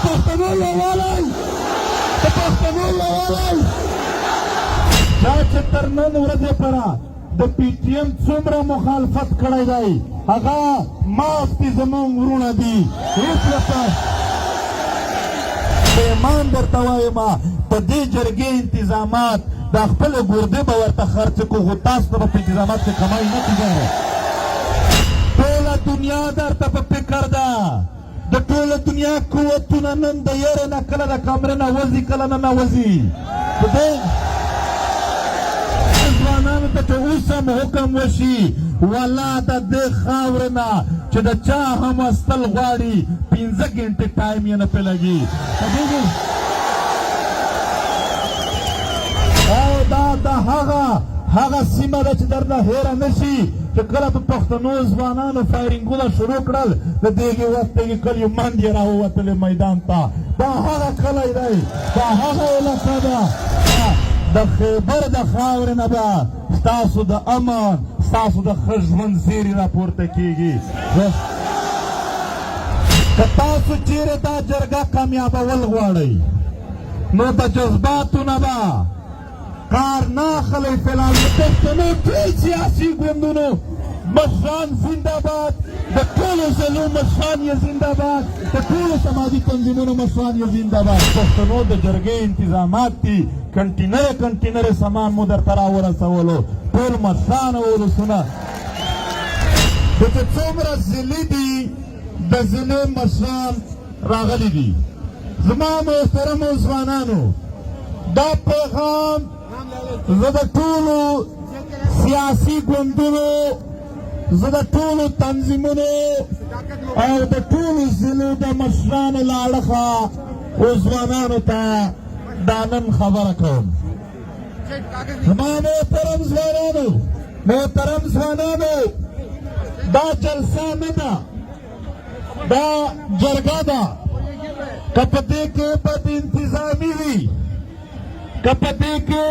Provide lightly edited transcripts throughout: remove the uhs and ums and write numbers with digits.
پښتنو یووالی، د پښتنو یووالی. چا چې تر نن ورځې پره د پي ټي ایم څومره مخالفت کړی دی، هغه معاف دي، زمونږ وروڼه دي. هېڅ ورته په ایمان درته وایم، د دې جرګې انتظامات د خپل ګردې به ورته خرڅ کو، خو تاسو ته به په انتظامات کې کمای نه کېږي. ټوله دنیا درته په فکر ده، د ټوله دنیا قوتونه نن د یرې نه کله د کمرې نه وځي، کله نه نه وځي. د دې ځوانانو ته چې اوس هم حکم وشي، ولا د دې خاورې نه چې د چا هم استل غواړي، 5 ګنټې ټایم یې نه پرې لګي. او دا د هغه هغه سیمه ده چې درنه هېره نه شي چې کله په پښتنو ځوانانو فایرینګونه شروع کړل، د دغې وخت دغې کلیو مندې راووتلې میدان ته. دا هغه کلی دی، دا هغه علاقه ده. د خیبر د خاورې نه به ستاسو د امن، ستاسو د ښه ژوند زیری راپورته کیږي. که تاسو چیرې دا جرګه کامیابول غواړئ، نو د جذباتو نه به کار نه اخلئ. فلحال د پښتنو ټول سیاسي ګوندونو مشران زنده باد، د ټولو ضلعو مشران یې زنده باد، د ټولو سماجي تنظیمونو مشران یې زنده باد. پښتنو د جرګې انتظامات دي، کنټینر کنټینر سامان مو درته راورسولو، ټول مشران او ولسونه. د چې څومره ضلعې دي، د ضلعې مشران راغلي دي. زما محترمو ځوانانو، دا پیغام زه د ټولو سیاسي ګوندونو، زه د ټولو تنظیمونو او د ټولو ضلعو د مشرانو له اړخه او ځوانانو ته دا نن خبره کوم. زما محترم ځوانانو، محترم ځوانانو، دا جلسه نه ده، دا جرګه ده. که په دې کې بد انتظامي وي، که په دې کې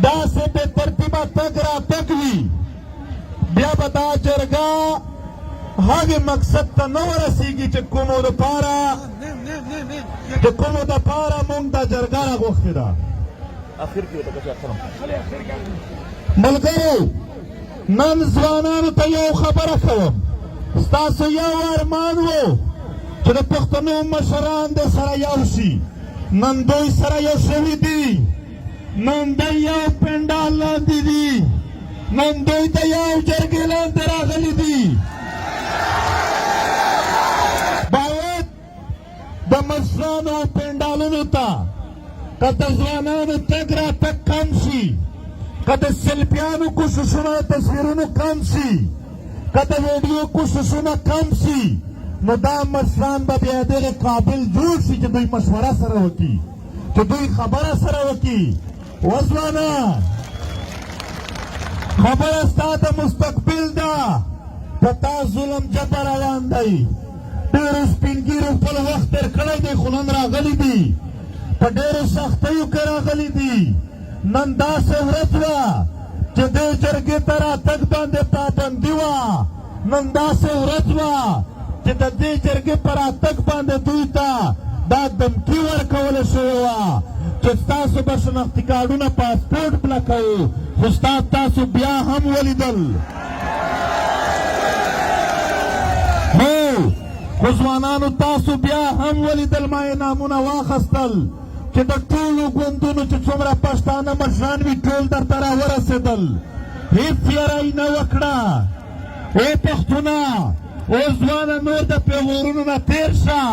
داسې بې ترتیبه تګ راتګ وي، بیا به دا جرګه هغې مقصد ته نه ورسیږي چې کومو دپاره مونږ دا جرګه راغوښتې ده. اخر کې ورته کښې. ملګرو، نن ځوانانو ته یو خبره کوم. ستاسو یو ارمان وو چې د پښتنو مشران د سره یو شي. نن دوی سره یو شوي دي، نن د یو پنډال لاندې دي، نن دوی د یو جرګې لاندې راغلي دي. باید د مشرانو پنډالونو ته که د ځوانانو تګ راتګ کم شي، که د سلفیانو کوششونه، تصویرونو کم شي، که د ویډیو کوششونه کم شي، نو دا مشران به بیا دغه قابل جوړ شي چې دوی مشوره سره وکړي، چې دوی خبره سره وکړي. وځوانه، خبره ستا د مستقبل ده. په تا ظلم جبر روان دی. ډېرو سپینږیرو خپل وخت تېر کړی دی، خو نن راغلي دي، په ډېرو سختیو کې راغلي دي. نن داسې ورځ وه چې دې جرګې ته راتګ باندې پابندي وه. نن داسې ورځ وه چې د دې جرګې په راتګ باندې دوی ته دا دمکي ورکول شوې وه چې ستاسو به شناختي کارډونه، پاسپورټ بلاکوو، خو تاسو بیا هم ولیدل. هو، خو ځوانانو، تاسو بیا هم ولیدل. ما یې نامونه واخیستل چې د ټولو ګوندونو چې څومره پښتانه مشران وي، ټول درته راورسېدل. هیڅ یره یې نه وکړه. او پښتونه، او ځوانه، نور د پیغورونو نه تېر شه،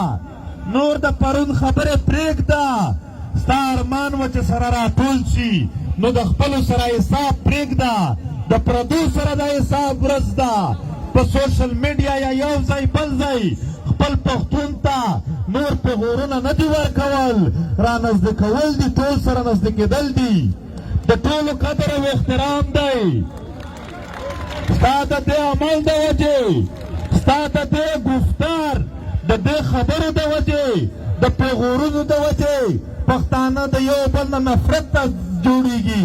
نور د پرون خبرې پرېږده. ستا ارمان و چې سره راټول شي، نو د خپلو سره حساب پرېږده، د پردو سره د حساب ورځ ده. په سوشل میډیا یا یو ځای بل ځای خپل پښتون ته نور پیغورونه نه دي ورکول، را نزدې کول دي، ټول سره نزدې کېدل دي. د ټولو قدر او احترام دی. ستا د دې عمل د وجې، ستا د دې ګفتار، د دې خبرو د وجې، د پیغورونو د وجې پښتانه د یو بل نه نفرت ته جوړیږي،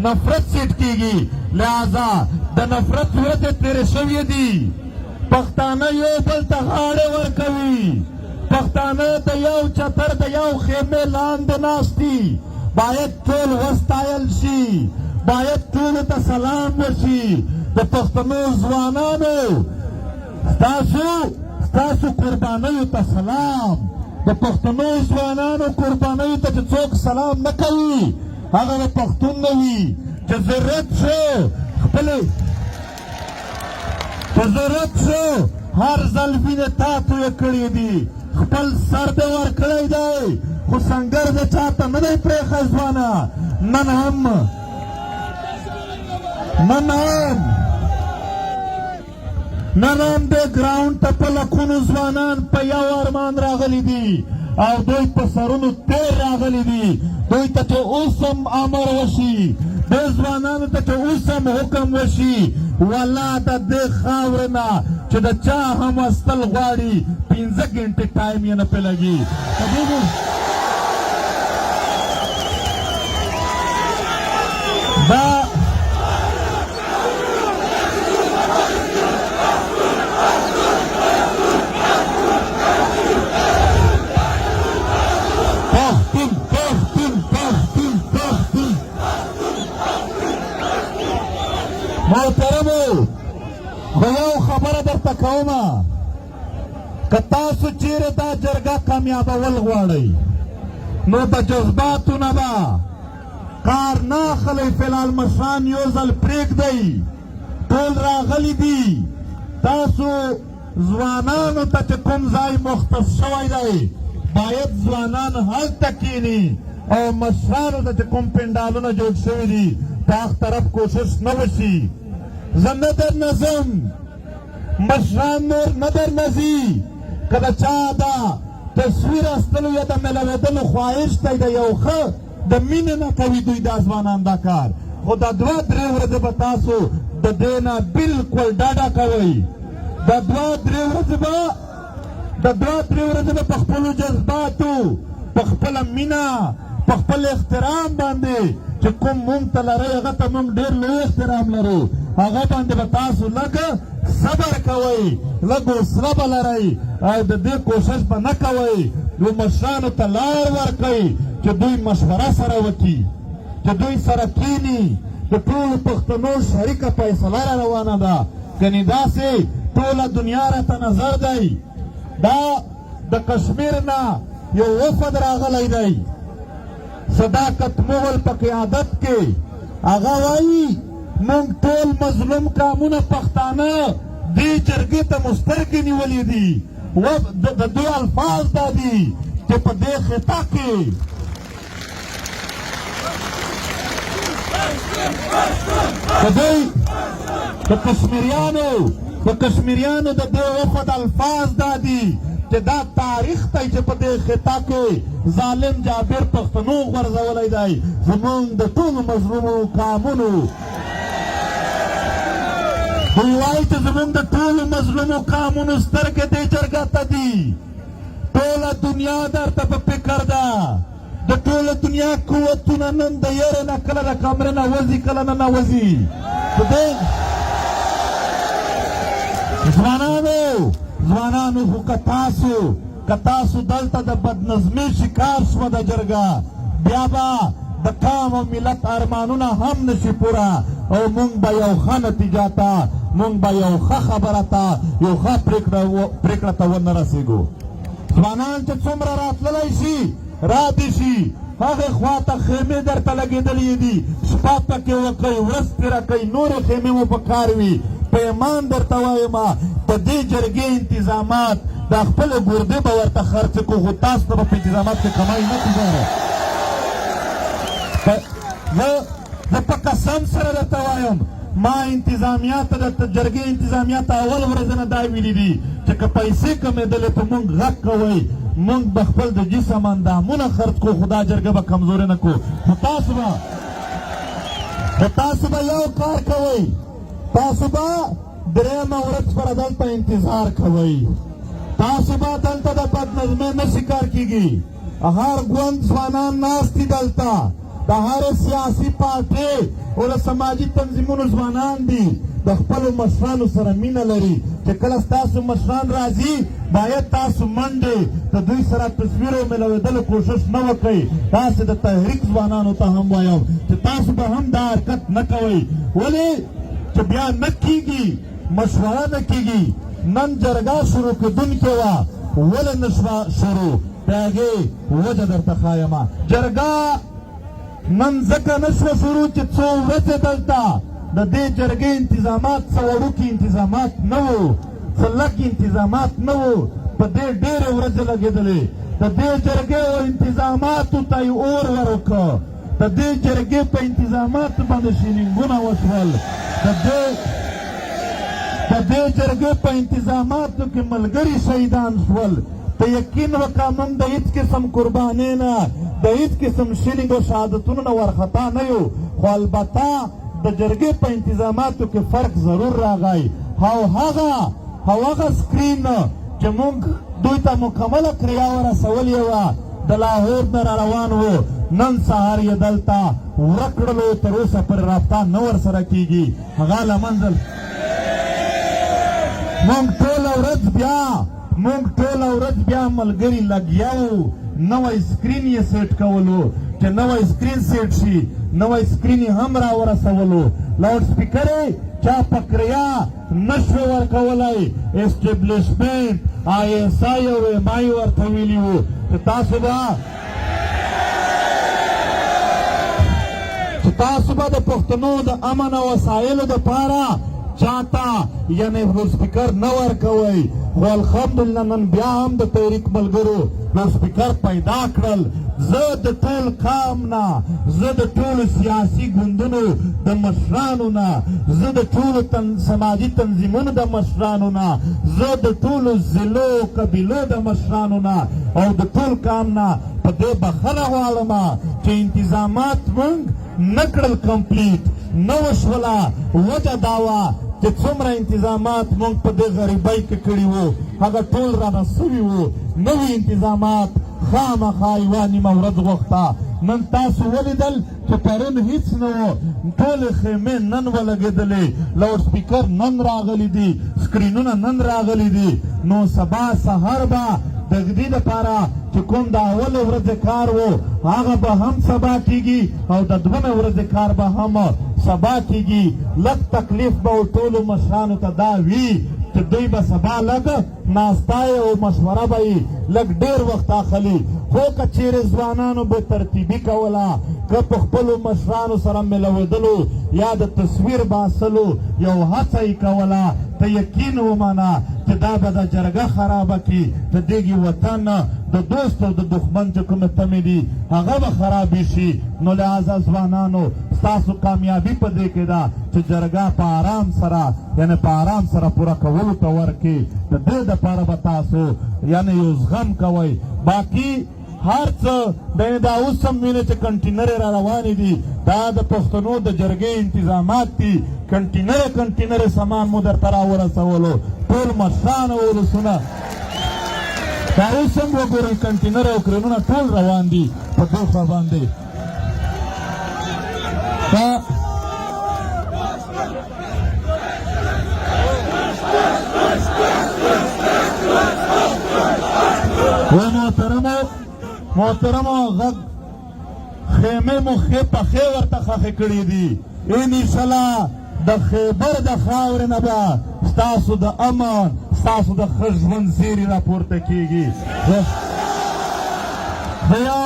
نفرت سیټ کیږي. لہذا د نفرت ورځې تېرې شوې دي. پښتانه یو بل ته غاړې ورکوي. پښتانه د یو چتر د یو خیمې لاندې ناست دي، باید ټول وستایل شي، باید ټولو ته سلام وشي. د پښتنو ځوانانو ستاسو قربانیو ته سلام. د پښتنو ځوانانو قربانیو ته چې څوک سلام نه کوي هغه د پښتون نه وي. چې ضرورت شو خپلې، چې ضرورت شو هر ځل وینې تا تویې کړې دي، خپل سر دې ورکړی دی، خو سنګر دې چاته نه دی پرېښی. ځوانه، نن هم د ګراونډ ته په لکونو ځوانان په یو ارمان راغلي دي او دوی په سرونو تیر راغلي دي. دوی ته چې اوس هم امر وشي، دې ځوانانو ته چې اوس هم حکم وشي، والله د دې خاورې نه چې د چا هم استل غواړي، 5 ګنټې ټایم یې نه پرې لګي. دا پښتون، پښتون، پښتون، پښتون. محترمو، خو یو خبره درته کوم، که تاسو چیرې دا جرګه کامیابول غواړئ نو د جذباتو نه به کار نه اخلئ. فلحال مشران یو ځل پرېږدئ، ټول راغلي دي. تاسو ځوانانو ته چې کوم ځای مختص شوی دی باید ځوانان هلته کیني او مشرانو ته چې کوم پنډالونه جوړ شوي دي په هغه طرف کوشش نه وشي. زه نه درنه ځم، مشران نور نه درنه ځي. که د چا د تصویر اخیستلو یا د میلاوېدلو خواهش دی، د یو ښه د مینې نه کوي دوی دا ځوانان دا کار، خو دا 2-3 ورځې به تاسو د دې نه بالکل ډاډه کوئ. د 2-3 ورځې به، د 2-3 ورځې به په خپلو جذباتو، په خپله مینه، په خپل احترام باندې چې کوم مونږ ته لرئ، هغه ته مونږ ډېر لوی احترام لرو، هغه باندې به تاسو لږ صبر کوئ، لږ حوصله به لرئ او د دې کوشش به نه کوئ. نو مشرانو ته لار ورکړئ چې دوی مشوره سره وکړي، چې دوی سره کینی. د ټولو پښتنو شریکه فیصله را روانه ده، کنې داسې ټوله دنیا راته نظر دی. دا د کشمیر نه یو وفد راغلی دی، صداقت مغل په قیادت کې. هغه وایي مونږ ټول مظلوم قامونه پښتانه دې جرګې ته مو سترګې نیولې دي. د دوی الفاظ دا دي چې په دې خطه کې د دوی د کشمیریانو د دې وفد الفاظ دا دي چې دا تاریخ دی چې په دې خطه کې ظالم جابر پښتنو غورځولی دی. زمونږ د ټولو مظلومو قامونو، دوی وایي چې زمونږ د ټولو مظلومو قامونو سترګې دې جرګه ته دي. ټوله دنیا درته په فکر ده. د ټوله دنیا قوتونه نن د یرې نه کله د کمرې نه وځي، کله نه نه وځي. د دې ځوانانو، خو که تاسو دلته د بدنظمي شکار شوه د جرګه، بیا به د قام او ملت ارمانونه هم نشي پوره او مونږ به یو ښه نتیجه ته، مونږ به یو ښه خبره ته، یو ښه پرېکړه ته ونه رسېږو. ځوانان چې څومره راتللی شي را دي شي. هغې خواته خیمې درته لګېدلې دي، شپه پکې وکئ، ورځ تېره کئ، نورې خیمې مو په کار وي. په ایمان درته وایم، د دې جرګې انتظامات د خپل ګردې به ورته خرڅ کړو، خو تاسو ته به په انتظامات کې کمی نه کړو. زه په قسم سره درته وایم، ما انتظامیات ته، د جرګې انتظامیات ته اول ورځ نه دا ویلي دي چې که پیسې کمېدلې په مونږ غږ کوئ، مونږ به خپل د جسم اندامونه خرڅ کړو، خو دا جرګه به کمزورې نه کړو. خو تاسو به یو کار کوئ، تاسو به درېیمه ورځ پر دلته انتظار کوئ. تاسو به دلته د بدنظمۍ نه شکار کیږي. هر ګوند ځوانان ناست دي دلته، د هر سیاسي پارټۍ او د سماجي تنظیمونو ځوانان دي. د د خپلو مشرانو سره مینه لري چې کله ستاسو مشران راځي باید تاسو منډې د دوی سره تصویر او ملوېدلو کوشش نه وکړئ. تاسو د تحریک ځوانانو ته هم وایم چې تاسو به هم دا حرکت نه کوئ، ولې چې بیا نه کیږي، مشوره نه کیږي. نن جرګه شروع کېدونکې وه، ولې نه شوه شروع؟ د هغې وجه درته ښایم. جرګه نن ځکه نه شوه شروع چې څو ورځې دلته د دې جرګې انتظامات څه وړوکي انتظامات نه وو، څه لږ انتظامات نه وو، په دې ډېرې ورځې لګېدلې. د دې جرګې او انتظاماتو ته یې اور ورکړ، د دې جرګې په انتظاماتو باندې شیلینګونه وشول، د دې جرګې په انتظاماتو کې ملګري شهیدان شول. ته یقین وکړه، موږ د هیڅ قسم قربانۍ نه، د هیڅ قسم شیلینګ او شهادتونو نه ورخطا نه یو، خو البته د جرګې په انتظاماتو کې فرق ضرور راغی. او هغه سکرین چې موږ دوی ته مکمله کریا ورسولې وه، د لاهور نه را روان وو، نن سهار یې دلته ورک کړلو، تر اوسه پورې رابطه نه ورسره کیږي، هغه له منځه. مونږ ټوله ورځ بیا ملګري لګیا وو، نوی سکرین یې سیټ کولو چې نوی سکرین سیټ شي. نوی سکرین یې هم را ورسولو. لاوډ سپیکر یې چا په کریا نشو ورکولای. اسټبلشمنټ، آی اس آی او ایم آی ورته ویلي وو چې تاسو به د پښتنو د امن او وسایلو دپاره چاته یعنی لوډ سپیکر نه ورکوئ. خو الحمدلله نن بیا هم د تحریک ملګرو لوډ سپیکر پیدا کړل. زه د ټول قام نه، زه د ټولو سیاسي ګوندونو د مشرانو نه، زه د ټولو سماجي تنظیمونو د مشرانو نه، زه د ټولو ضلعو قبیلو د مشرانو نه او د ټول قام نه په دې بخښنه غواړم چې انتظامات مونږ نکړل، کمپلیټ نه وشوله. وجه دا وه چې څومره انتظامات مونږ په دې غریبۍ کې کړي وو، هغه ټول رانه سوي وو. نوي انتظامات خامخا یوه نیمه ورځ غوښته. نن تاسو ولیدل چې پرون هیڅ نه وو، ټولې خیمې نن ولګېدلې، لاوډ سپیکر نن راغلي دي، سکرینونه نن راغلي دي. نو سبا سهار به د دې لپاره چې کوم د اولې ورځې کار وو، هغه به هم سبا کیږي او د دومې ورځې کار به هم سبا کیږي. لږ تکلیف به ټولو مشرانو ته دا وي چې دوی به سبا لږ ناستای او مشوره به یې لږ ډېر وخت اخلي. خو که چیرې ځوانانو به ترتیبي کوله، که په خپلو مشرانو سره ملوېدلو یا د تصویر باسلو یو هڅه یې کوله، ته یقین ومنه چې دا به د جرګه خرابه کړي. د دېګي وطن د دوست او د دښمن چې کومې تمې دي، هغه به خرابې شي. نو لهذا ځوانانو، ستاسو کامیابي په دې کې ده چې جرګه په آرام سره، یعنی په آرام سره پوره کولو ته ورکړي. د دې دپاره به تاسو یعنی یو زغم کوئ. باقي هر څه د دا اوس هم وینئ چې کنټینرې را روانې دي، دا د پښتنو د جرګې انتظامات دي. کنټینرې کنټینرې سامان مو درته راورسولو، ټول مشران او ولسونه. دا اوس هم وګورئ، کنټینر او کرینونه ټول روان دي په دې خوا باندې. دا و محترمو، غږ خیمه مو ښې پخې ورته ښخې کړې دي. انشاءالله د خیبر د خاورې نه به ستاسو د امن، ستاسو د ښه ژوند زیری راپورته کیږي. زه یو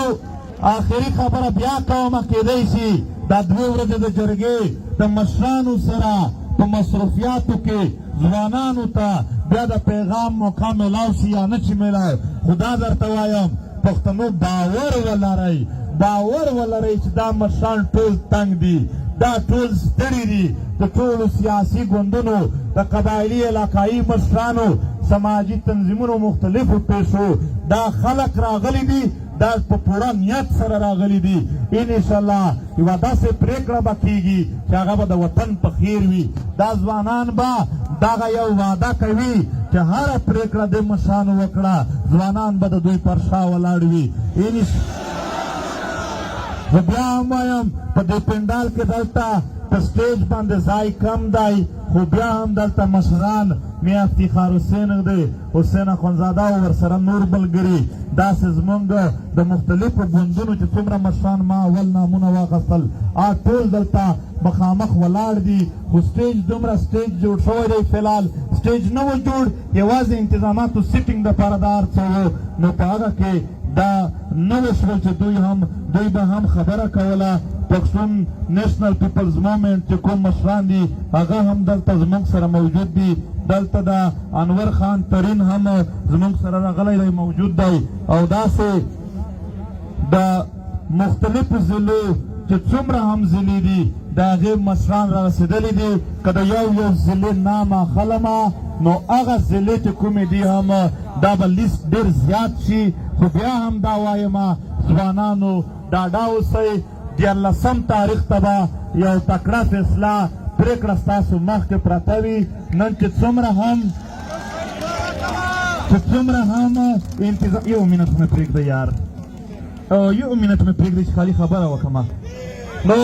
آخري خبره بیا کوم. کېدای شي دا دوې ورځې د جرګې د مشرانو سره په مصروفیاتو کې ځوانانو ته بیا د پیغام موقع میلاو شي یا نه چې میلاو، خو دا درته وایم، پښتنو، باور ولرئ، باور ولرئ چې دا مشران ټول تنګ دي، دا ټول ستړي دي. د ټولو سیاسي ګوندونو، د قبایلي علاقایي مشرانو، سماجي تنظیمونو، مختلفو پیښو دا خلک راغلي دي، دا په پوره نیت سره راغلي دي. انشاءالله یوه داسې پرېکړه به کیږي چې هغه به د وطن په خیر وي. دا ځوانان به دغه یو وعده کوي چې هره پرېکړه د مشرانو وکړه، ځوانان به د دوی پر شا ولاړ وي. زه بیا هم وایم، په دې پنډال کې دلته په سټیج باندې ځای کم دی، خو بیا هم دلته مشران میا افتخار حسین دی، حسین اخوندزاده او ورسره نور ملګري، داسې زمونږ د مختلفو ګوندونو چې څومره مشران ما اول نامونه واخیستل، ټول دلته مخامخ ولاړ دي. خو سټیج دومره سټیج جوړ شوی دی، فلحال سټیج نه و جوړ، یوازې انتظاماتو سیټینګ دپاره دا هر څه و. نو په هغه کې دا نه وشول چې دوی به هم خبره کوله. پښتون نیشنل پیپلز موومنټ چې کوم مشران دي هغه هم دلته زموږ سره موجود دي. دلته د انور خان ترین هم زموږ سره راغلی دی، موجود دی. او داسې د مختلفو ضلعو چې څومره هم ضلعې دي د هغې مشران را رسېدلي دي. که د یو یو ضلع نام اخلم نو هغه ضلعې چې کومې دي هم دا به لیست ډېر زیات شي. خو بیا هم دا وایم، ځوانانو ډاډه اوسئ، 13 تاریخ ته به یو تکړه فیصله پرېکړه ستاسو مخکې پرته وي. نن چې څومره هم انتظار، یو منټ مې پرېږده یار، یو منټ مې پرېږدئ چې خالي خبره وکړم. نو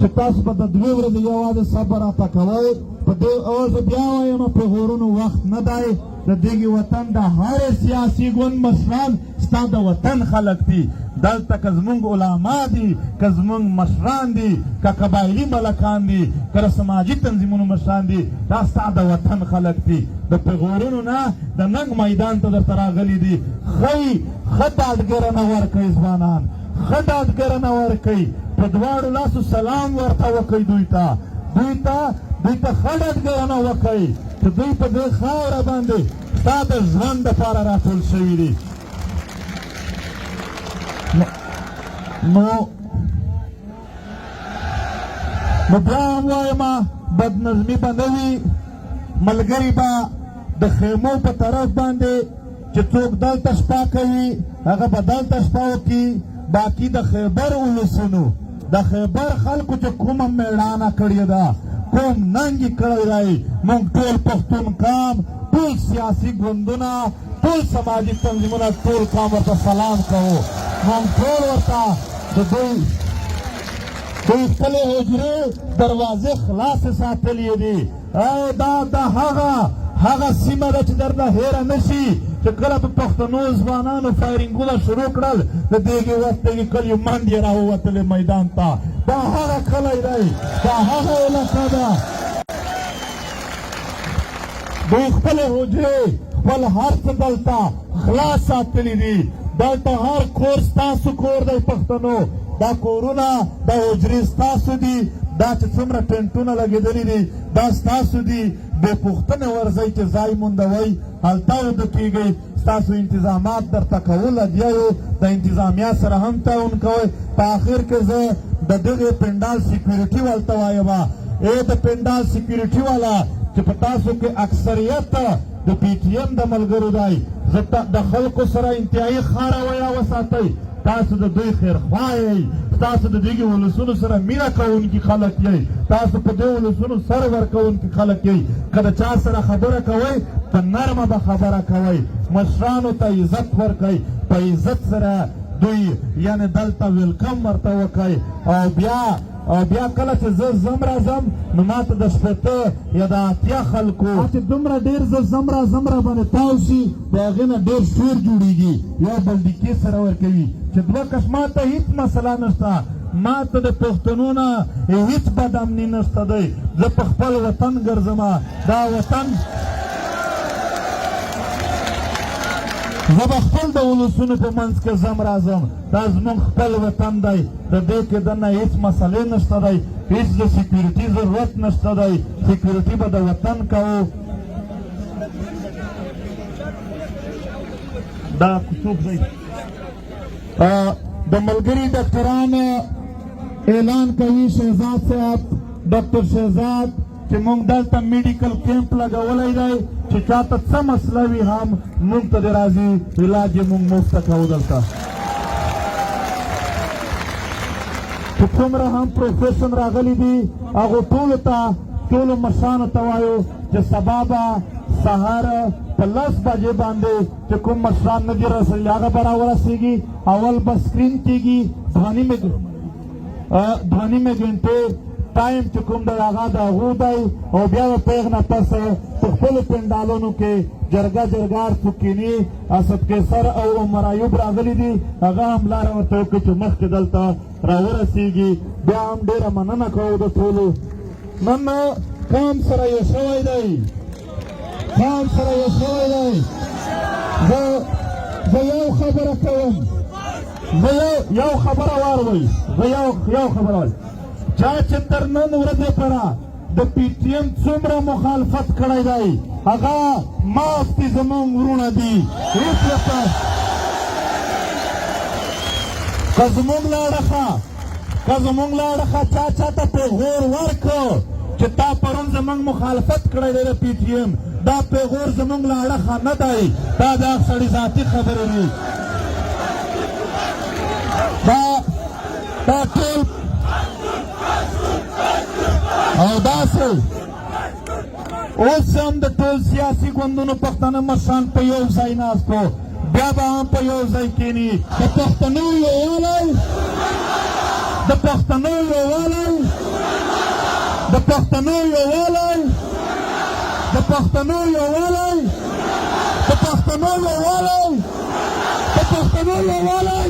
چې تاسو به د 2 ورځې یوازې صبر راته کوئ، په دې اوس بیا وایم پیغورونو وخت نه دی. د دغې وطن د هر سیاسي ګوند مشران ستا د وطن خلک دي. دلته که زمونږ علما دي، که زمونږ مشران دي، که قبایلي ملکان دي، که د سماجي تنظیمونو مشران دي، دا ستا د وطن خلک دي. د پیغورونو نه د ننګ میدان ته درته راغلي دي. ښه ډاډګرنه ورکوي ځوانان، ښه ډاډګرنه ورکوي، په دواړو لاسو سلام ورته وکړئ. دوی ته ښه ډاډګرنه وکړئ چې دوی په دې خاوره باندې ستا د ژوند دپاره راټول شوي دي. نو بیا هم وایم بدنظمي به نه وي. ملګري به د خیمو په طرف باندې چې څوک دلته شپه کوي هغه به دلته شپه وکړي. باقي د خیبر ولسونو، د خیبر خلکو چې کومه مېړانه کړې ده، کوم ننګ یې کړی دی، موږ ټول پښتون قام، ټول سیاسي ګوندونه، ټول سماجي تنظیمونه، ټول قام ورته سلام کوو. موږ ټول ورته د دوی خپلې حجرې دروازې خلاصې ساتلې دي. او دا د هغه سیمه ده چې درته هېره نه شي چې کله په پښتنو ځوانانو فایرینګونه شروع کړل، د دغې وخت دغې کلیو منډې راووتلې میدان ته. دا هغه کلی دی، دا هغه علاقه ده. دوی خپلې حجرې، خپل هر څه دلته خلاص ساتلي دي. دلته هر کور ستاسو کور دی پښتنو. دا کورونه، دا حجرې ستاسو دي. دا چې څومره ټینټونه لګېدلي دي دا ستاسو دي. بې پوښتنې ورځئ چې ځای موندوئ، هلته ویده کېږئ. ستاسو انتظامات درته کوو، لګیا یو، د انتظامیه سره هم تعاون کوئ. په آخر کې زه د دغې پنډال سیکورټي والته وایم، ای د پنډال سیکورټي والا چې په تاسو کې اکثریت د پي ټي ایم د ملګرو دی، زه د خلکو سره انتهایي ښه رویه وساتئ. تاسو د دوی خیرخواه یئ، تاسو د دغې ولسونو سره مینه کوونکي خلک یئ، تاسو په دې ولسونو سر ورکوونکي خلک یئ. که د چا سره خبره کوئ په نرمه به خبره کوئ، مشرانو ته عزت ورکړئ، په عزت سره دوی یعنې دلته welcome ورته وکړئ. او بیا کله چې زه ځم راځم نو ما ته د 60 یا د 80 خلکو چې دومره ډېر زه ځم راځم را باندې تاو شي، د هغې نه ډېر شور جوړېږي، یو بل ډیکې سره ورکوي چې دوه کس. ما ته هېڅ مسله نشته، ما ته د پښتنو نه هېڅ بدامني نشته دی. زه په خپل وطن ګرځم، دا وطن زه به خپل د ولسونو په منځ کې ځم راځم. دا زموږ خپل وطن دی، د دې کې دننه هېڅ مسلې نشته دی، هېڅ د سیکورټي ضرورت نشته دی. سیکورټي به د وطن کوو. دا څوک دی؟ د ملګري ډاکټران اعلان کوي، شهزاد صاحب، ډاکټر شهزاد، چې موږ دلته میډیکل کیمپ لګولی دی، چې چاته څه مسله وي هم موږ ته دې راځي، علاج یې موږ مفته کوو. دلته چې څومره هم پروفیشن راغلي دي هغو ټولو ته، ټولو مشرانو ته وایو چې سبا به سهار په 10 بجې باندې چې کوم مشران نه دي رسېدلي هغه به راورسېږي. اول به سکرین کېږي، 2.5 2.5 ګنټې ټایم چې کوم دی هغه د هغو دی، او بیا به په هغه نه پس په خپلو پنډالونو کې جرګه جرګه هر څوک کښېني. اسد قیصر او عمر ایوب راغلي دي، هغه هم لاره ورته وکړي چې مخکې دلته راورسېږي. بیا هم ډېره مننه کوو د ټولو. نن قام سره یو شوی دی، قام سره یو شوی دی. زه یو خبره کوم، زه یو خبره واروئ، زه یو خبره وایم. چا چې تر نن ورځې پره د پي ټي ایم څومره مخالفت کړی دی، هغه معاف دي، زمونږ وروڼه دي. هېڅ ورته که زمونږ له اړخه، که زمونږ له اړخه چا چا ته پیغور ورکړ چې تا پرون زمونږ مخالفت کړی دی د پي ټي ایم، دا پیغور زمونږ له اړخه نه دی، دا د هغه سړي ذاتي خبرې دي. دا ټول او داسې اوس هم د ټول سیاسي ګوندونو پښتانه مشران په یو ځای ناست وو، بیا به هم په یو ځای کښېني. د پښتنو یووالی، د پښتنو یووالی، د پښتنو یووالی، د پښتنو یووالی، د پښتنو یووالی، د پښتنو یووالی،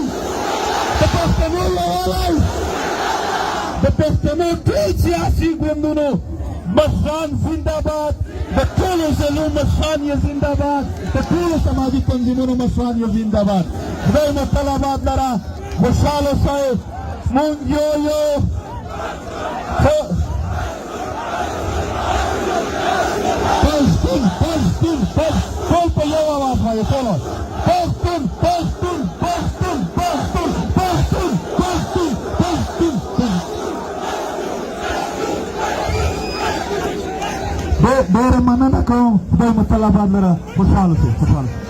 د پښتنو یووالی، د پښتنو ټول سیاسي ګوندونو مشران زنده باد، د ټولو ضلعو مشران یې زنده باد، د ټولو سماجي تنظیمونو مشران یې زنده باد. خدای مو تل آباد لره، خوشحاله اوسئ. مونږ یو یو پښتون پښتون پښتون ټول په یو اواز باندې، ټول پښتون پښتون پښتون پښتون پښتون پښتون پښتون پښتون. ډېره مننه کوم، خدای مو تل آباد لره، خوشحاله اوسئ، خوشحاله.